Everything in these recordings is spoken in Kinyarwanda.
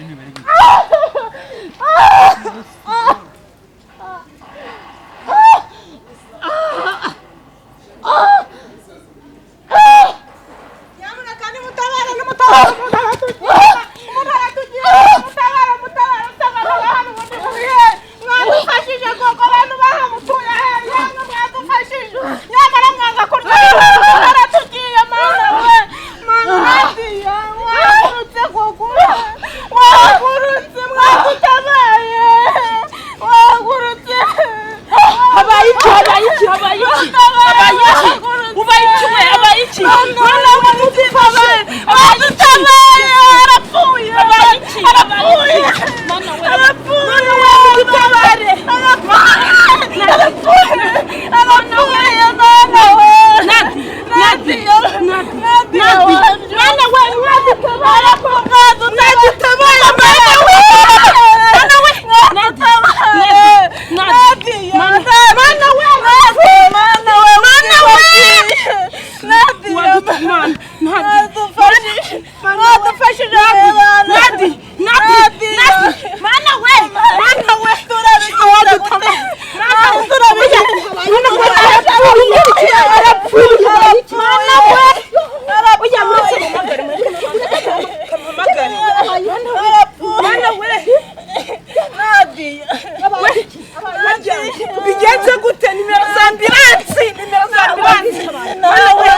Imibare gute? Nyamuneka nimutabara, nimutabara, umuntu aratugira, umuntu aratugira, mutabara, mutabara, mutabara hano ubundi mubihe. Mwadufashije koko, abantu bahamutuye hano, mwadufashije. Nyamara mwanga kurya, umuntu aratugiye, mana we. Mana Nadia, wahagurutse koko, wahagurutse, mwadutabaye, wahagurutse. Habaye iki? Habaye iki? Habaye iki? Habaye iki? Ubaye iki we? Habaye iki? Mana mwadutabaye, mwadutabaye, arapfuye, Habaye iki? arapfuye. Mana we. Arapfuye. Mana we, mudutabare. Arapfuye, arapfuye, arapfuye, mana we. Nadi, Nadi, Nadia, Nadi, Nadia, Mana we, mwadutabare. mwadutabare, mana we. Mana we. Nadi, Nadi, Nadia, Mana, mana we, mana we, mana we. Nadia, Mwadutabare. Nadi. mwadufashije, mwadufashije, mana. Nadi, Nadi, Nadi. Mana we, mana we. Turabigenza gute? Turabigenza. Mana we, arapfuye. Arapfuye. Mana we. Oya, muretse muhamagare, mureke muhamagare. Mana we. Nadia. Bigenze gute? Nimero za ambilansi, nimero za ambilansi. Mana we,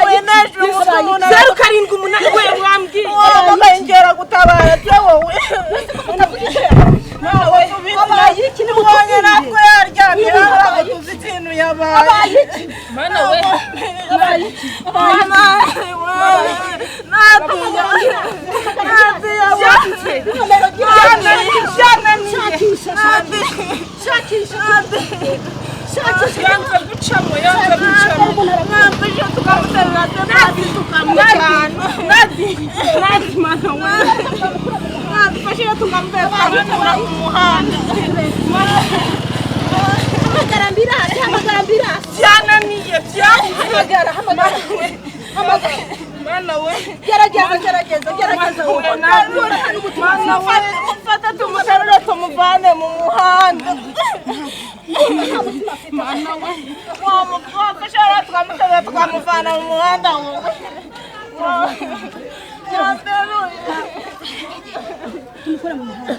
078 we wambwiye. Wambaye gutabara se wowe. Ubonye natwe yaryamye ntabwo tuzi ikintu yabaye. Mana we. Mana we. Nadia. Nadia. Byanze. Byananiye, byananiye. Nadia. Yanze gucamo, yanze gucamo. Mwamfashe tukamuterura se nadi tukamujyana. Nadi, Nadi, mana we. Mwadufashije tukamutera tukamukura ku muhanda. Hamagara ambirasi, hamagara ambirasi. Byananiye, byanze. Hamagara, hamagara. Hamagara. Mana we. Gerageza, gerageza, gerageza. Mana we, Nadi. Mana we. Mufate tumuterure tumuvane mu muhanda. Mana we. Wamufashe rero tukamuterura tukamuvana mu muhanda wowe. Mwateruye. Tumukure mu muhanda.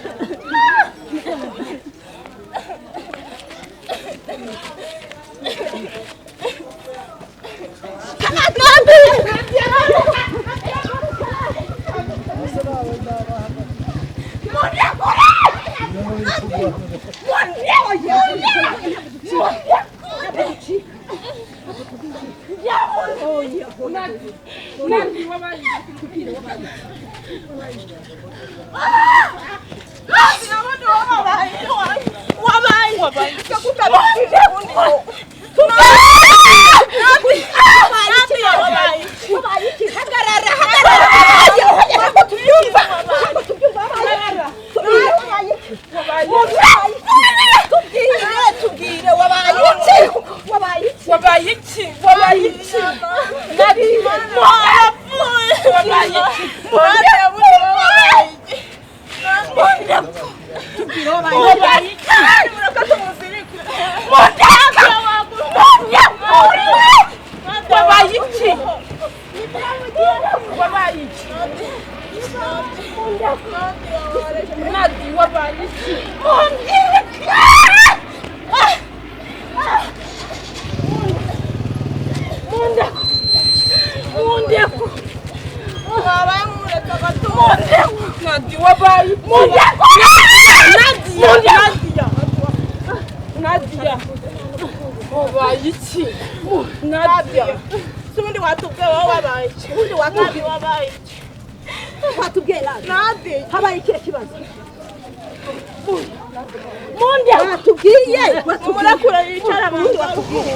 Nadi, wabaye. Wabaye. Hagarara, hagarara. Ntabwo tubyumva. Ntabwo tubyumva. Habaye iki? Tubwire, tubwire, wabaye iki? Wabaye iki? Wabaye iki? Wabaye iki? Nadi, Warapfuye. wabaye iki? Wabaye iki? Wabaye iki? Wabaye iki? Nadi, wabaye iki? Mundeku. Nadi, wabaye iki? Nadia, Nadia. Nadia. Wabaye iki? Nadia. Ubundi watubwiye wowe wabaye iki? Ubundi watubwiye wabaye iki? Watubwiye nabi. Nadia. Habaye ikihe kibazo? Watubwiye. Umurekure yicara abantu watubwiye.